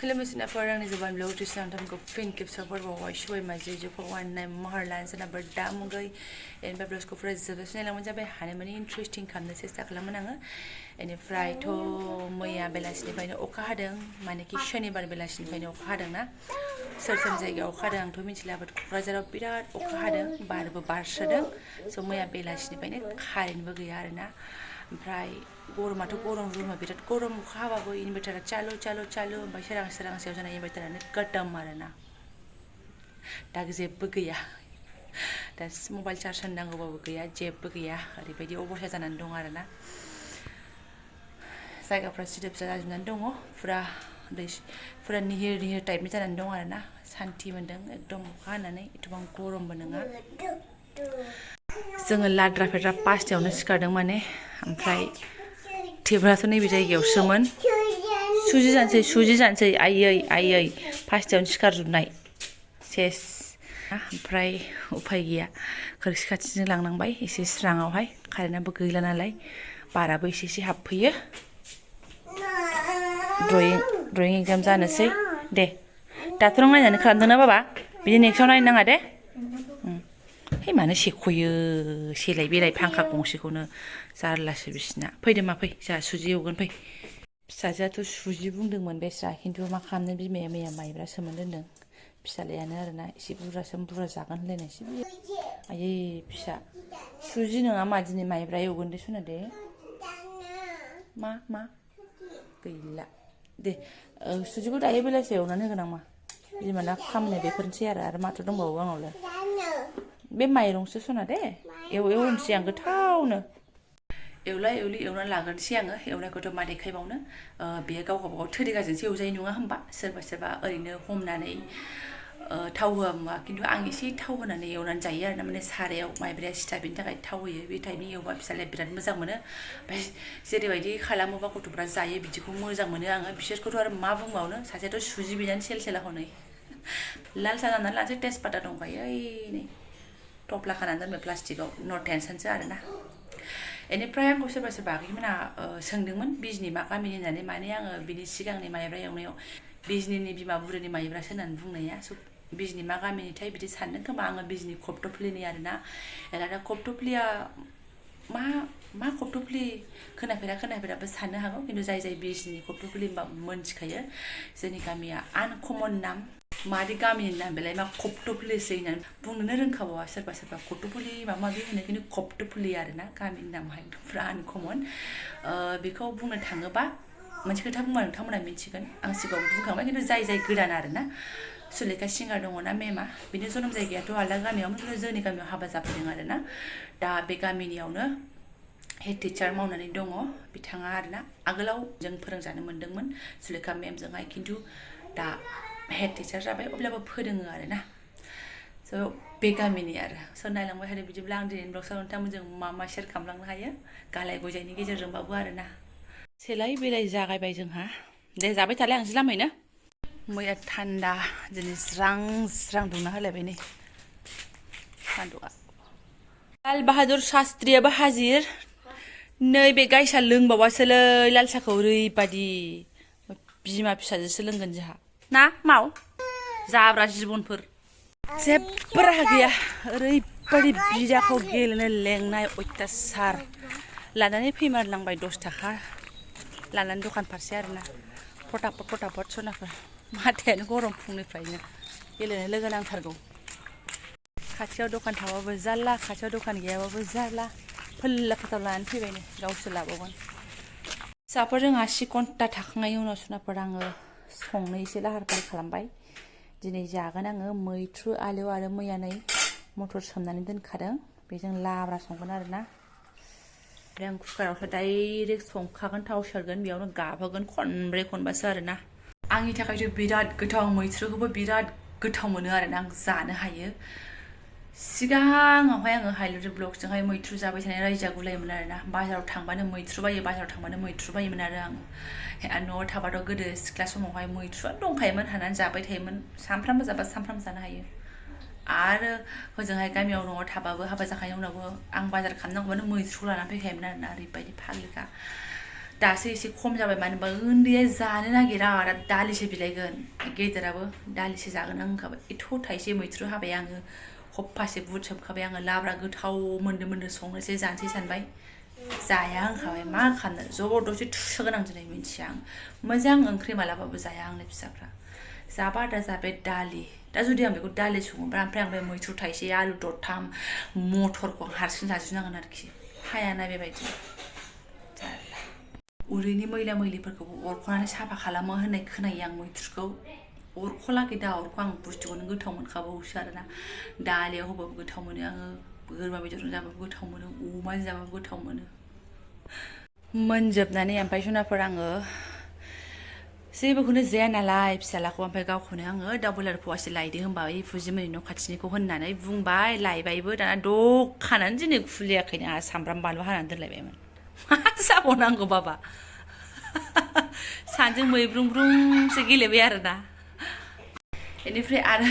Kilometer for an is one low to sound and go fin keeps up or wash away my judge for one name Marlands and a bird damugai and Bablasco for reservation. I want to be honey interesting come the sister Calamananga and a fry to Moya Belasni by Okadang, Manaki Shani Barbelasni by Okadana. Certain Zaga Okadang to Mitchell, but Razor of Pirat Okadang, Barba Barshadang, so Moya Belasni by Karin Bugayarana. Oमफ्राय गरमाथ' गरम रुमा बिराद गरम अखा हाबाबो इनभार्टारा चालु ओमफ्राय सोरांसेयाव जानाय इनभार्टारानो गदाम आरोना दा जेबो गैया दा मबाइल चार्ज होनांगौबाबो गैया जेबो गैया ओरैबायदि अबस्था जानानै दं आरोना जायगाफ्रा सिदोब जाजोबनानै दङ फुरा निहिर टाइपनि जानानै दं आरोना सान्थि मोन्दों एकदम अखा हानानै एथबां गरमबो नङा जोङो लाद्रा फेद्रा 5टायावनो सिखारदों माने ओमफ्राय टेबोलाथ' नैबे जायगायावसोमोन सुजि जानोसै आयै 5टायावनो सिखारजोबनाय सेस ओमफ्राय उफाय गैया खोरखि खाथिजों लांनांबाय एसे स्राङावहाय कारेन्टआबो गैला नालाय बाराबो एसे हाबफैयो ड्रयिं एग्जाम जानोसै दे दाथ' नों नायनानै खालामदों ना बाबा बिदि नेक्स्टआव नायनो नाङा दे हे मानो सेख'यो सेलाय बेलाय फांखा गंसेखौनो जारलासो बिसिना फैदो मा फै जोंहा सुजि एवगोन फै फिसाजोआथ' सुजि बुंदोंमोन बेस्रा खिन्थु मा खालामनो बिमाया मैया माइब्रा सोमोन दोनदों फिसालायानो आरोना एसे बुरजा जागोन होनलायनायसै आयै फिसा सुजि नङा मा दिनै माइब्रा एवगोन दे सना दे मा गैला दे सुजिखौ दायो बेलासियाव एवनानै होगोन आं मा बिमाना खामनाय बेफोरनोसै आरो माथो दंबावो आंनावलाय बे माइरंसो सना दे एवनोसै आं गोथावनो एवनानै लाग्रोनोसै आङो एवनायखौथ' मा देखायबावनो बेयो गाव गावबागाव थोरिगाजोंसो एवजायो नङा होमबा सोरबा ओरैनो हमनानै थाव होआ मुवा खिन्थु आं एसे थाव होनानै एवनानै जायो आरोना माने सारायाव माइब्राया सिथाबैनि थाखाय थाव होयो बे टाइपनि एवबा फिसालाया बिराद मोजां मोनो ओमफ्राय जेरैबायदि खालामोबा गथ'फ्रा जायो बिदिखौ मोजां मोनो आङो बिसोरखौथ' आरो मा बुंबावनो सासेयाथ' सुजि बिनानै सेल हनै लाल साहा जानानै लानोसै तेजपाता दंखायो ओइ नै टपला खानानै दोनबाय प्लास्टिकआव नो टेनसनसो आरोना बेनिफ्राय आंखौ सोरबा आगैमोना सोंदोंमोन बिजनि मा गामिनि होननानै माने आङो बिनि सिगांनि माइब्रा एवनायाव बिजनिनि बिमा बुरैनि माइब्रासो होननानै बुंनाया बिजनि मा गामिनिथाय बिदि सानदों खोमा आङो बिजनि खप्तफुलिनि आरोना दा खप्तफुलिया मा खप्तफुलि खोनाफेराबो साननो हागौ खिन्थु जाय बिजनि खप्तफुलि होनबा मोनथिखायो जोंनि गामिया आनकमन नाम मादि गामिनि नाम बेलाय मा खप्तफुलिसै होननानै बुंनोनो रोंखाबावा सोरबा खप्तफुलि माबा होनो खिन्थु खप्तफुलि आरोना गामिनि नामाहाय पुरा आनकमन बेखौ बुंनो थाङोबा मोनसे खोथा बुंबा नोंथांमोना मिथिगोन आं सिगाङाव बुंखांबाय खिन्थु जाय गोदान आरोना सुलेखा सिंगार दङना मेमा बिनि जोनोम जायगायाथ' आलदा गामियावनो खिन्थु जोंनि गामियाव हाबा जाफैदों आरोना दा बे गामिनियावनो हेड टिचार मावनानै दङ बिथाङा आरोना आगोलाव जों फोरोंजानो मोन्दोंमोन सुलेखा मेमजोंहाय खिन्थु दा हेड टिचार जाबाय अब्लाबो फोरोङो आरोना स' बे गामिनि आरो स' नायलांबाय थादो बिदिब्ला आं दिनैनि ब्लगआव नोंथांमोनजों मा शेयार खालामलांनो हायो गालाय गजायनि गेजेरजोंबाबो आरोना सेलाय बेलाय जागायबाय जोंहा दे जाबाय थालाय आं जि लामैनो मैया थान्दा दिनै स्रां दुंना होलायबाय नै सान्दुंआ लाल बाहादुर शास्त्रियाबो हाजिर नैबे गायसा लोंबावासोलै लाल साहाखौ ओरैबादि बिमा फिसाजोसो लोंगोन जोंहा ना माव जाब्रा जिबनफोर जेबो राहा गैया ओरैबादि बिदाखौ गेलेनो लेंनाय अयथासार लानानै फैमारलांबाय 10 थाखा लानानै दखान फारसे आरोना फटाफट सनाफोर माथायानो गरम फुंनिफ्रायनो गेलेनो लोगो नांथारगौ खाथियाव दखान थाबाबो जारला खाथियाव दखान गैयाबाबो जारला फोल्ला फोथाव लानानै फैबायनो गावसो लाबावगोन फिसाफोर जोंहा 10 घन्टा थाखांनायनि उनाव सनाफोर आङो संनो एसे लाहार फाहार खालामबाय दिनै जागोन आङो मैथ्रु आलु आरो मैया नै मटर सोमनानै दोनखादों बेजों लाब्रा संगोन आरोना ओमफ्राय आं कुकारावसो डाइरेक्ट संखागोन थाव सेरगोन बेयावनो गाबहोगोन खनब्रै खनबासो आरोना आंनि थाखायथ' बिराद गोथाव मैथ्रुखौबो बिराद गोथाव मोनो आरोना आं जानो हायो सिगाङावहाय आङो हाइलुरि ब्लगजोंहाय मैथ्रु जाबाय थानाय रायजा गुलायोमोन आरोना बाजाराव थांबानो मैथ्रु बायोमोन आरो आं न'आव थाबाथ' गोदो सिख्ला समावहाय मैथ्रुआ दंखायोमोन हानानै जाबाय थायोमोन सामफ्रामबो जाबा सामफ्रामबो जानो हायो आरो हजोंहाय गामियाव न'आव थाबाबो हाबा जाखांनायनि उनावबो आं बाजार खालामनांगौबानो मैथ्रु लानानै फैखायोमोन आरोना ओरैबायदि फाग्लिखा दासो एसे खम जाबाय मानो होनबा उन्दैया जानो नागिरा आरो दालिसो बिलाइगोन गेदेराबो दालिसो जागोन आं होनखाबाय एथ' थाइसे मैथ्रु हाबाय आङो हप्पासे बुट सोबखाबाय आङो लाब्रा गोथाव मोनदो संनोसै जानोसै सानबाय जाया होनखाबाय मा खालामनो जबरदस्ति थुसोगोन आं दिनै मिन्थिया आं मोजां ओंख्रि मालाबाबो जाया आंनि फिसाफ्रा जाबा दा जाबाय दालि दा जुदि आं बेखौ दालि सङोब्ला ओमफ्राय आं बे मैथ्रु थाइसे आलु दरथाम मटरखौ आं हारसिं जाजोबनांगोन आरोखि हायाना बेबायदि उदैनि मैला मैलिफोरखौ अरख'नानै साफा खालामो होननाय खोनायो आं मैथ्रुखौ अरख'लागै दा अरखौ आं बुस्थुखौनो गोथाव मोनखाबावोसो आरोना दालियाव होबाबो गोथाव मोनो आङो बोरमा बेदरजों जाबाबो गोथाव मोनो अमाजों जाबाबो गोथाव मोनो मोनजोबनानै ओमफ्राय जुनाफोर आङो जेबोखौनो जाया नालाय फिसालाखौ ओमफ्राय गावखौनो आङो दाउ बयलार फवासे लायदो होनबा ओइ फुजिमोननि न' खाथिनिखौ होननानै बुंबाय लायबायबो दाना दखानानो दिनै खुलियाखैनो आंहा सामब्राम बानलु हानानै दोनलायबायमोन मा जाबावनांगौ बाबा सानजों मैब्रुंब्रुंसो गेलेबाय आरोना बेनिफ्राय आरो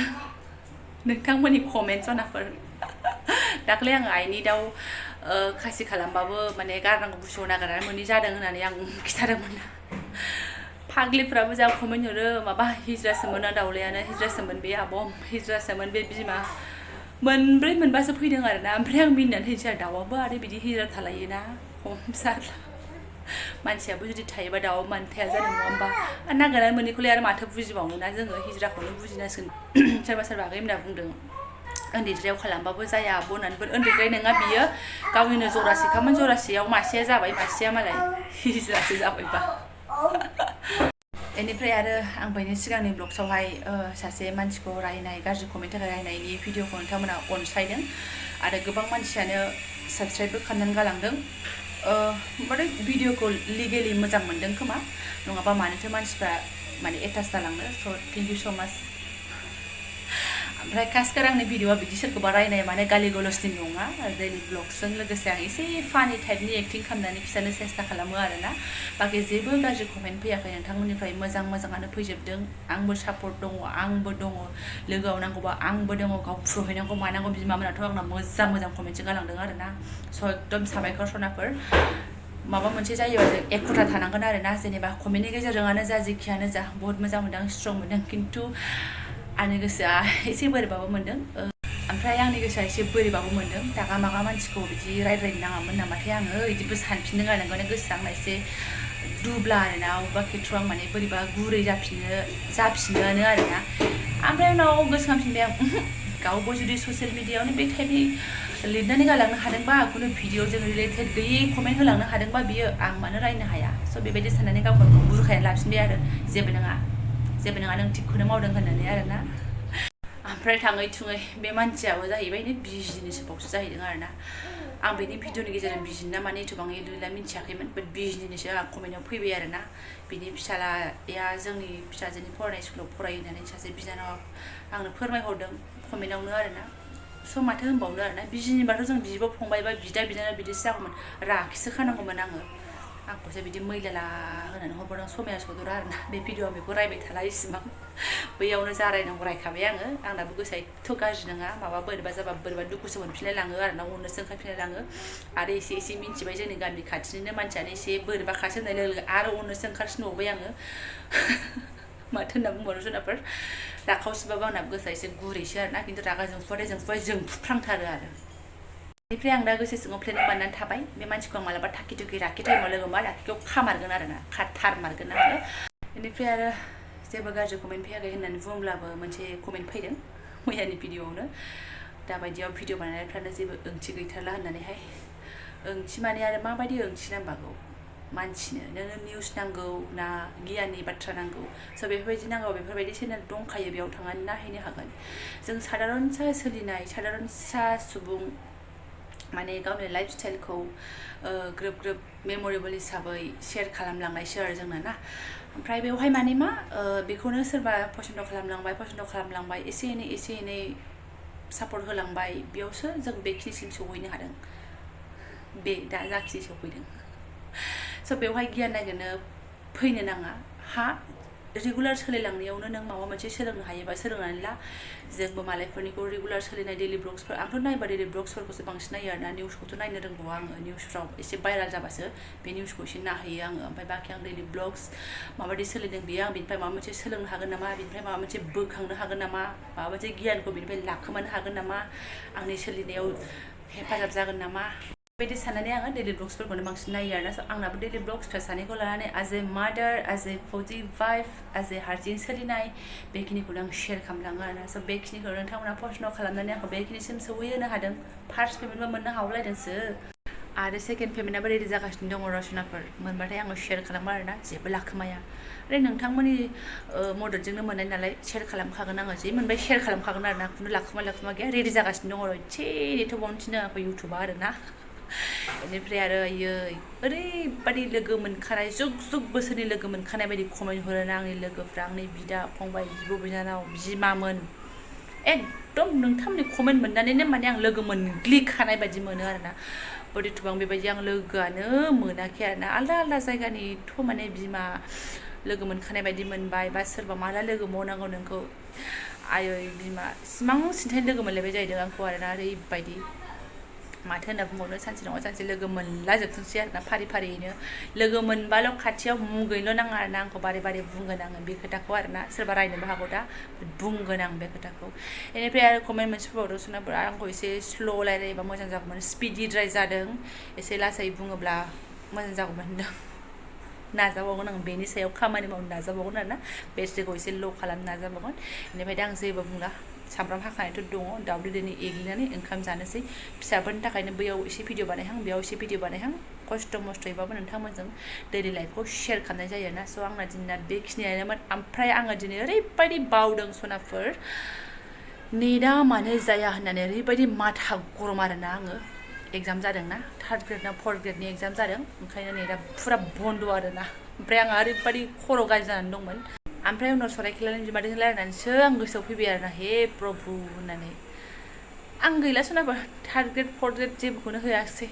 नोंथांमोननि कमेन्ट जनाफोर दाख्लै आङो आइनि दाउ खासि खालामबाबो माने गारनांगौ बुस्थुखौ नागारनानै मोनै जादों होननानै आं खिथादोंमोन फाग्लिफ्राबो जा कमेन्ट हरो माबा हिजरासोमोन दाउलायानो हिजरासोमोन बे आब' हिजरासोमोन बे बिमा मोनब्रै मोनबासो फैदों आरोना ओमफ्राय आं मिनिनानै होनोसै आरो दाउआबो आरो बिदि हिजरा थालायोना खम जारला मानसियाबो जुदि थायोबा दाउआ मानो थाया जादों नङा होमबा नागिरनानै मोनैखौलाय आरो माथो बुजिबावनो ना जोङो हिजराखौनो बुजिनांसिगोन सोरबा सोरबा आगै होनना बुंदों उन्दैद्रायाव खालामबाबो जाया आब' होननानै उन्दैद्राय नङा बियो गावनिनो जरासेखामोन जरासेयाव मासेया जाबाय मासेया मालाय हिजरासो जाबायबा बेनिफ्राय आरो आं बेनि सिगांनि ब्लग्सआवहाय सासे मानसिखौ रायनाय गाज्रि कमेन्ट थाखाय रायनायनि भिडिअखौ नोंथांमोना अनसायदों आरो गोबां मानसियानो साबस्क्राइबबो खालामनानै गालांदों माने भिडिअखौ लिगेलि मोजां मोनदों खोमा नङाबा मानोथो मानसिफ्रा माने एटाच जालांनो स' थेंक इउ स' माच ओमफ्राय खासकर आंनि भिडिअआ बिदि सोरखौबा रायनाय माने गालि गलसनि नङा दैलि ब्लग्सजों लोगोसे आं एसे फानि टाइपनि एक्टिं खालामनानै खिथानो सेस्था खालामो आरोना बाखि जेबो गाज्रि कमेन्ट फैयाखै नोंथांमोननिफ्राय मोजां मोजाङानो फैजोबदों आंबो सापर्ट दङ आंबो दङ लोगोआव नांगौबा आंबो दङ गावफ्रुहैनांगौ मानांगौ बिमामोनाथ' आंना मोजां मोजां कमेन्टसो गालांदों आरोना स' एकदम साबायखर सनाफोर माबा मोनसे जायोबा जों एखुथा थानांगोन आरोना जेनेबा कमेन्टनि गेजेरजोंआनो जा जेखियानो जा बहुत मोजां मोनदों स्ट्रं मोनदों खिन्थु आंनि गोसोआ एसे बोरैबाबो मोनदों ओमफ्राय आंनि गोसोआ एसे बोरैबाबो मोनदों दागा मागा मानसिखौ बिदि रायज्लायनो नाङामोन नामाथाय आङो बिदिबो सानफिनदों आरो माने गोसोआ आंना एसे दुब्ला आरोना अबेबा खेथ्रआव आं माने बोरैबा गुरै जाफिनोआनो आरोना ओमफ्राय उनाव गोसोखांफिनबाय आं गावबो जुदि ससियेल मिडियायावनो बे टाइपनि लिरनानै गालांनो हादोंबा खुनु भिडिअजों रिलेटेड गैयै कमेन्ट होलांनो हादोंबा बियो आं मानो रायनो हाया स' बेबायदि साननानै गावखौनो बुरखायनानै लाफिनबाय आरो जेबो नङा नों थिगखौनो मावदों होननानै आरोना ओमफ्राय थाङै थुङै बे मानसियाबो जाहैबाय बिजिनिसो बावसो जाहैदों आरोना आं बेनि भिडिअनि गेजेरजों बिजिना माने एथबां एलुला मिन्थियाखैमोन बाट बिजिनिसो आं कमेन्टआव फैबाय आरोना बिनि फिसालाया जोंनि फिसाजोनि फरायनाय स्कुलाव फरायो होननानै सासे बिनानावा आंनो फोरमायहरदों कमेन्टआवनो आरोना स' माथो होनबावनो आरोना बिजिनिबाथ' जों बिब' फंबाय बा बिदा बिनानाव बिदिसो जागौमोन राखिसो खानांगौमोन आंखौसो बिदि मैला होनानै हरबोदों समाया सदरा आरोना बे भिडिअआव बेखौ रायबाय थाला इसिबां बैयावनो जा रायनांगौ रायखाबाय आङो आंनाबो गोसोआ एथ' गाज्रि नङा माबा बोरैबा जाबा बोरैबा दुखुसो मोनफिनलाय लाङो आरोना अननोसो ओंखारफिनलाय लाङो आरो एसे मिन्थिबाय जोंनि गामि खाथिनिनो मानसियानो एसे बोरैबा खासो होननाय लोगो लोगो आरो अननोसो ओंखारसिनबावबाय आङो माथो होनना बुंबावनो जुनारफोर राखावसिबाबो आंना गोसोआ एसे गुरैसो आरोना खिन्थु रागा जोंफ्रांथारो आरो बेनिफ्राय आं दा गोसो सिङाव प्लेनिं बानायनानै थाबाय बे मानसिखौ आं मालाबा थाखि राखि टाइमाव लोगो मोनबा राखिखौ खामारगोन आरोना खाथारमारगोन आङो बेनिफ्राय आरो जेबो गाज्रि कमेन्ट फैयाखै होननानै बुंब्लाबो मोनसे कमेन्ट फैदों मैयानि भिडिअआवनो दाबायदियाव भिडिअ बानायनायफ्रानो जेबो ओंथि गैथारला होननानैहाय ओंथि माने आरो माबायदि ओंथि नांबागौ मानसिनो नोङो निउस नांगौ ना गियाननि बाथ्रा नांगौ स' बेफोरबायदि नांगौ बेफोरबायदि चेनेल दंखायो बेयाव थांनानै नायहैनो हागोन जों सादारनसा सोलिनाय सादारनसा सुबुं माने गावनि लाइफ स्टाइलखौ ग्रोब ग्रोब मेम'रेबल हिसाबै शेयार खालामलांनायसो आरो जोंना ना ओमफ्राय बेवहाय माने मा बेखौनो सोरबा पसन्द खालामलांबाय एसे एनै सापर्ट होलांबाय बेयावसो जों बेखिनिसिम सौहैनो हादों बे दा जाखिनि सौहैदों स' बेवहाय गियान नागिरनो फैनो नाङा रेगुलार सोलिलांनायावनो नों माबा मोनसे सोलोंनो हायोबा सोलोंनानै ला जोंबो मालायफोरनिखौ रेगुलार सोलिनाय डेलि ब्लग्सफोर आंथ' नायबा डेलि ब्लग्सफोरखौसो बांसिन नायो आरोना निउसखौथ' नायनो रोंबावा आङो निउसफ्राव एसे भाइराल जाबासो बे निउसखौ एसे नायहैयो आङो ओमफ्राय बाखि आं डेलि ब्लग्स माबायदि सोलिदों बेयो आं बेनिफ्राय माबा मोनसे सोलोंनो हागोन नामा बेनिफ्राय माबा मोनसे बोखांनो हागोन नामा माबा मोनसे गियानखौ बेनिफ्राय लाखोमानो हागोन नामा आंनि सोलिनायाव हेफाजाब जागोन नामा बेबायदि साननानै आङो डेलि ब्लग्सफोरखौनो बांसिन नायो आरोना स' आंनाबो डेलि ब्लग्स फिसा सानैखौ लानानै एज ए मादार एज ए 45 एज ए हारसिं सोलिनाय बेखिनिखौनो आं शेयार खालामलाङो आरोना स' बेखिनिखौ नोंथांमोना प्रश्न खालामनानै आंखौ बेखिनिसिम सौहैहोनो हादों फार्स्ट पेमेन्टबो मोननो हावलायदोंसो आरो सेकेन्ड पेमेन्टआबो रेडि जागासिनो दङ रसनाफोर मोनबाथाय आङो शेयार खालामो आरोना जेबो लाखोमाया आरो नोंथांमोननि मददजोंनो मोननाय नालाय शेयार खालामखागोन आङो जि मोनबाय शेयार खालामखागोन आरोना खुनु लाखोमा गैया रेडि जागासिनो दङ एसे नेथ'बावनो थिनो आंखौ इउटुबा आरोना बेनिफ्राय आरो आयै ओरैबादि लोगो मोनखानाय जुग जुग बोसोरनि लोगो मोनखानाय बायदि कमेन्ट हरोना आंनि लोगोफ्रा आंनि बिदा फंबाय बिब' बिनानाव बिमामोन एकदम नोंथांमोननि कमेन्ट मोननानैनो माने आं लोगो मोनग्लिखानाय बायदि मोनो आरोना बदिथ'बां बेबायदि आं लोगोआनो मोनाखै आरोना आलदा आलदा जायगानिथ' माने बिमा लोगो मोनखानाय बायदि मोनबाय बा सोरबा माला लोगो मावनांगौ नोंखौ आयै बिमा सिमां सिन्थाय लोगो मोनलायबाय जाहैदों आंखौ आरोना ओरैबायदि माथो होनना बुंबावनो सानसे नङा सानसे लोगो मोनलाजोबथोंसै आरोना फारि फारियैनो लोगो मोनबाल' खाथियाव मुगैल' नाङा आरोना आंखौ बारे बारे बुंगोन आङो बे खोथाखौ आरोना सोरबा रायनोबो हागौ दा बुंगोन आं बे खोथाखौ बेनिफ्राय आरो कमेन्ट मोनसे फैबावदों सोरनाफोरा आंखौ एसे स्ल' रायलायोबा मोजां जागौमोन स्पिडिद्राय जादों एसे लासै बुङोब्ला मोजां जागौमोन होनदों नाजाबावगोन आं बेनि सायाव खामानि मावनो नाजाबावगोन आरोना बेट्रिखौ एसे ल' खालामनो नाजाबावगोन बेनिफ्राय दा आं जेबो बुंला सामब्राम हाखानायथ' दङ दाउदै दैनि एग्लिनानै ओंखाम जानोसै फिसाफोरनि थाखायनो बैयाव एसे भिडिअ बानायहां बेयाव एसे भिडिअ बानायहां खस्थ' मस्थ'यैबाबो नोंथांमोनजों दैलि लाइफखौ शेयार खालामनाय जायो ना स' आंना दिना बेखिनियानोमोन ओमफ्राय आङो दिनै ओरैबायदि बावदों सनाफोर नेटआ मानो जाया होननानै ओरैबायदि माथा गरम आरोना आङो एग्जाम जादोंना थार्ड ग्रेड ना फर्थ ग्रेडनि एग्जाम जादों ओंखायनो नेटआ फुरा बन्द' आरोना ओमफ्राय आंहा ओरैबायदि खर' गाज्रि जानानै दंमोन ओमफ्राय उनाव सरायखेलानि बिमादैजों रायलायनानैसो आं गोसोआव फैबाय आरोना हे प्रभु होननानै आं गैला सोनाबा थार्ड ग्रेड फर्थ ग्रेड जेबोखौनो होआसै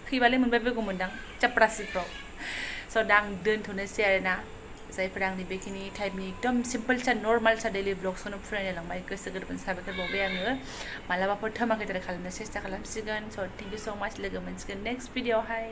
हैबालाय मोनबाय बेगौ मोनदां चाप्रासिफ्राव स' दा आं दोनथ'नोसै आरोना जायफोरा आंनि बेखिनि टाइपनि एकदम सिम्पोलसा नर्मालसा डेलि ब्लग्सखौनो फरायनो लांबाय गोसो गोरबोनि साबायखर बावबाय आङो मालाबाफोर धमाकेदार खालामनो सेस्था खालामसिगोन स' थेंक इउ स' माच लोगो मोनसिगोन नेक्स्ट भिडिअ'आवहाय